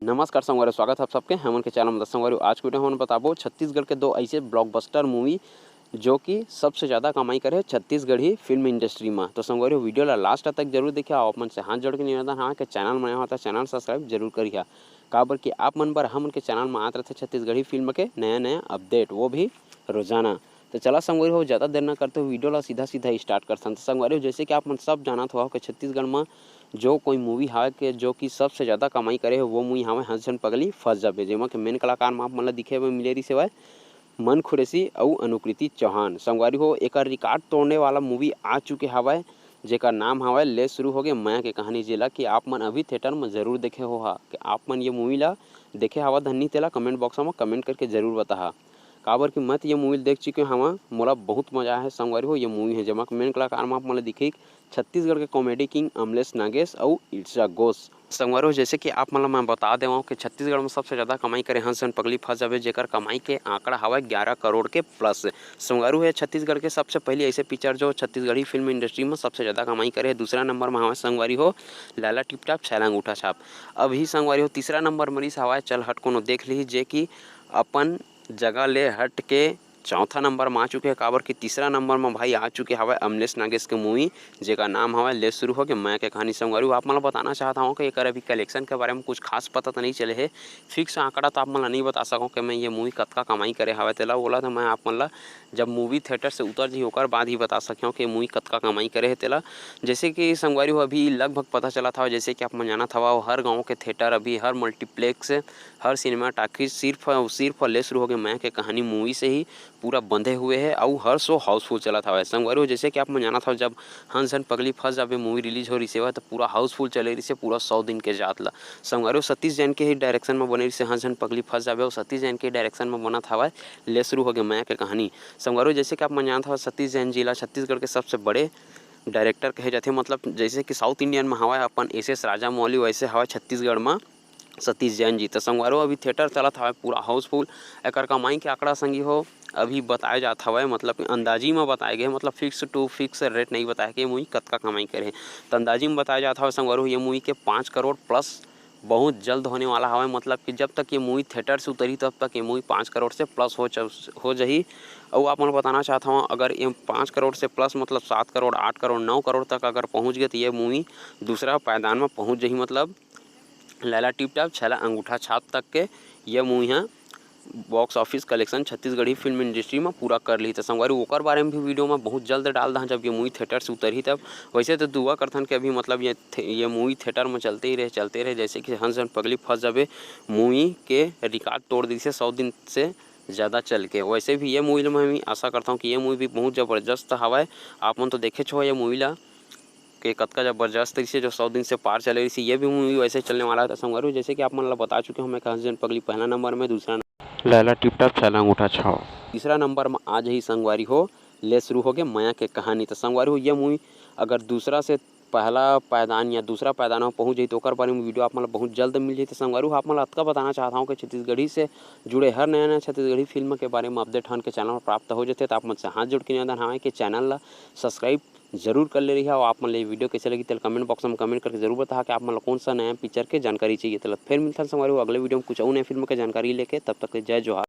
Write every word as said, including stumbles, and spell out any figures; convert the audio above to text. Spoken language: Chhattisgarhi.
नमस्कार संगवारी, स्वागत है आप सबके हमन के चैनल में। तो संगवारी, आज के वीडियो में हमन बताबो छत्तीसगढ़ के दो ऐसे ब्लॉकबस्टर मूवी जो कि सबसे ज़्यादा कमाई करे हे छत्तीसगढ़ी फिल्म इंडस्ट्री में। तो संगवारी, वीडियो ला लास्ट तक जरूर देखिए। आप मन से हाथ जोड़ के निवेदन है कि चैनल में नया हो तो चैनल सब्सक्राइब जरूर करिए, काबर कि आप मन बर हमन के चैनल में आत रहते छत्तीसगढ़ी फिल्म के नया नया अपडेट, वो भी रोजाना। तो चला संगवारी हो, ज़्यादा देर ना करते हुए वीडियो ला सीधा सीधा स्टार्ट करथन। तो संगवारी हो, जैसे कि आप मन सब जानत हो कि छत्तीसगढ़ में जो कोई मूवी हवे के जो कि सबसे ज़्यादा कमाई करे हे, वो मूवी हवे हंस झन पगली फंस जाबे, जेमा के मेन कलाकार में आप मन ला दिखे हुए मिले रहिस हवय मन खुरेसी अउ अनुकृति चौहान। संगवारी हो, एकर रिकॉर्ड तोड़ने वाला मूवी आ चुके हवय, जेकर नाम हवय ले शुरू होगे मया के कहानी, जेला कि आप मन अभी थिएटर में जरूर देखे हो हा। कि आप मन ये मूवी ला देखे हवा धन्नी, तेला कमेंट बॉक्स में कमेंट करके जरूर बताहा, काबर कि मैं तो ये मूवी देख चुके हवा, मोला बहुत मजा आया है संगवारी हो। ये मूवी है जेमा के मेन कलाकार में आप मन ला दिखे छत्तीसगढ़ के कॉमेडी किंग अमलेश नागेश अउ ईर्षा घोष। संगवारी हो, जैसे कि आप मन ला मैं बता देवं कि छत्तीसगढ़ में सबसे ज़्यादा कमाई करे हंस झन पगली फंस जाबे, जेकर कमाई के आंकड़ा हवय ग्यारह करोड़ के प्लस। संगवारी हो, ये छत्तीसगढ़ के सबसे पहली ऐसे पिक्चर जो छत्तीसगढ़ी फिल्म इंडस्ट्री में सबसे ज़्यादा कमाई करे हे। दूसरा नंबर में हवय संगवारी हो लैला टिपटाप छैला अंगूठा छाप। अभी संगवारी हो तीसरा नंबर में रिस हवय चल हट कोनो देख ली, जे कि अपन जगह ले हट के चौथा नंबर में आ चुके हे, काबर कि तीसरा नंबर में भाई आ चुके हवय अमलेश नागेश के मूवी, जेकर नाम हवय ले शुरू होगे मया के कहानी। संगवारी हो, आप मन ला बताना चाहत हवं कि एकर अभी कलेक्शन के बारे में कुछ खास पता तो नहीं चले हे, फिक्स आंकड़ा तो आप मन ला नहीं बता सकंव कि मैं ये मूवी कतका कमाई करे हवय तेला, ओला तो मैं आप मन ला जब मूवी थिएटर से उतर जही ओकर बाद ही बता सकंव कि मूवी कतका कमाई करे हे तेला। जैसे कि संगवारी हो अभी लगभग पता चलत हवय, जैसे कि आप मन जानत हवव हर गांव के थिएटर अभी हर मल्टीप्लेक्स हर सिनेमा टाकीज सिर्फ अउ सिर्फ ले शुरू होगे मया के कहानी मूवी से ही पूरा बंधे हुए हे अउ हर शो हाउसफुल चलत हवय। संगवारी हो, जैसे कि आप मन जानत हव, जब हंस झन पगली फंस जाबे मूवी रिलीज हो रिसे हवय, तो पूरा हाउसफुल चले रिसे पूरा सौ दिन के जात ला। संगवारी हो, सतीश जैन के ही डायरेक्शन में बने रिसे हंस झन पगली फंस जाबे, अउ सतीश जैन के डायरेक्शन में बनत हवय ले शुरू होगे मया के कहानी। संगवारी हो, जैसे कि आप मन जानत हव, सतीश जैन जी ला छत्तीसगढ़ के सबसे बड़े डायरेक्टर कहे जाथे, मतलब जैसे कि साउथ इंडियन में हवय अपन एस एस राजामौली, वैसे हवय छत्तीसगढ़ में सतीश जैन जी। तो संगवारी हो, अभी थिएटर चलत हवय पूरा हाउसफुल। एकर कमाई के आंकड़ा संगी हो अभी बताए जात हवय, मतलब कि अंदाजी में बताए गए, मतलब फिक्स टू फिक्स रेट नहीं बताए कि ये मूवी कतका कमाई करे हे। तो अंदाजी में बताए जात हवय संगवारी हो, ये मूवी के पाँच करोड़ प्लस बहुत जल्द होने वाला हवय, मतलब कि जब तक ये मूवी थिएटर से उतरही तब तक ये मूवी पाँच करोड़ से प्लस हो च-, हो जही। अउ आप मन बताना चाहत हवं, अगर ये पाँच करोड़ से प्लस मतलब सात करोड़, आठ करोड़, नौ करोड़ तक अगर पहुंच गए तो ये मूवी दूसरा पायदान में पहुंच जही, मतलब लैला टिपटाप छैला अंगूठा छाप तक के ये मूवी ह box office collection Chhattisgarhi film industry में पूरा कर ली। तो संगवारी ओकर बारे में भी वीडियो में बहुत जल्द डाल दहा जब ये मूवी थिएटर से उतरही तब। वैसे तो दुआ करथन कि अभी मतलब ये थे-, ये मूवी थिएटर में चलते ही रहे, चलते रहे, जैसे कि हंस झन पगली फंस जाबे मूवी के रिकॉर्ड तोड़ दिसे सौ दिन से ज़्यादा चल के। वैसे भी ये मूवी में हम आशा करता हूँ कि ये मूवी भी बहुत ज़बरदस्त हवय। आप मन तो देखे छो ये मूवी ला के कतका जबरदस्त रिसे जो सौ दिन से पार चले रिसे, ये भी मूवी वैसे चलने वाला है। तो संगवारी हो, जैसे कि आप मन ला बता चुके हूँ मैं, हंस झन पगली पहला नंबर में, दूसरा लैला टिपटाप छैला अंगूठा छाप तीसरा नंबर में आ जही संगवारी हो ले शुरू होगे मया के कहानी। तो संगवारी हो, ये मूवी अगर दूसरा से पहला पायदान या दूसरा पायदान में पहुंच जाही तो ओकर बारे में वीडियो आप मन ला बहुत जल्द मिल जाही। तो संगवारी हो, आप मन ला अतका बताना चाहत हूँ कि छत्तीसगढ़ी से जुड़े हर नया नया छत्तीसगढ़ी फिल्म के बारे में अपडेट हन के चैनल में प्राप्त हो जाथे। तो आप मन से हाथ जोड़ के निवेदन हवय कि चैनल ला सब्सक्राइब जरूर कर ले रहिहा। अउ आप मन ले वीडियो कैसे लगी तेला कमेंट बॉक्स में कमेंट करके जरूर बताहा कि आप मन ला कौन सा नया पिक्चर के जानकारी चाहिए। तेला फिर मिलथन संगवारी हो अगले वीडियो में कुछ अउ नया फिल्म के जानकारी लेके। तब तक के जय जोहार।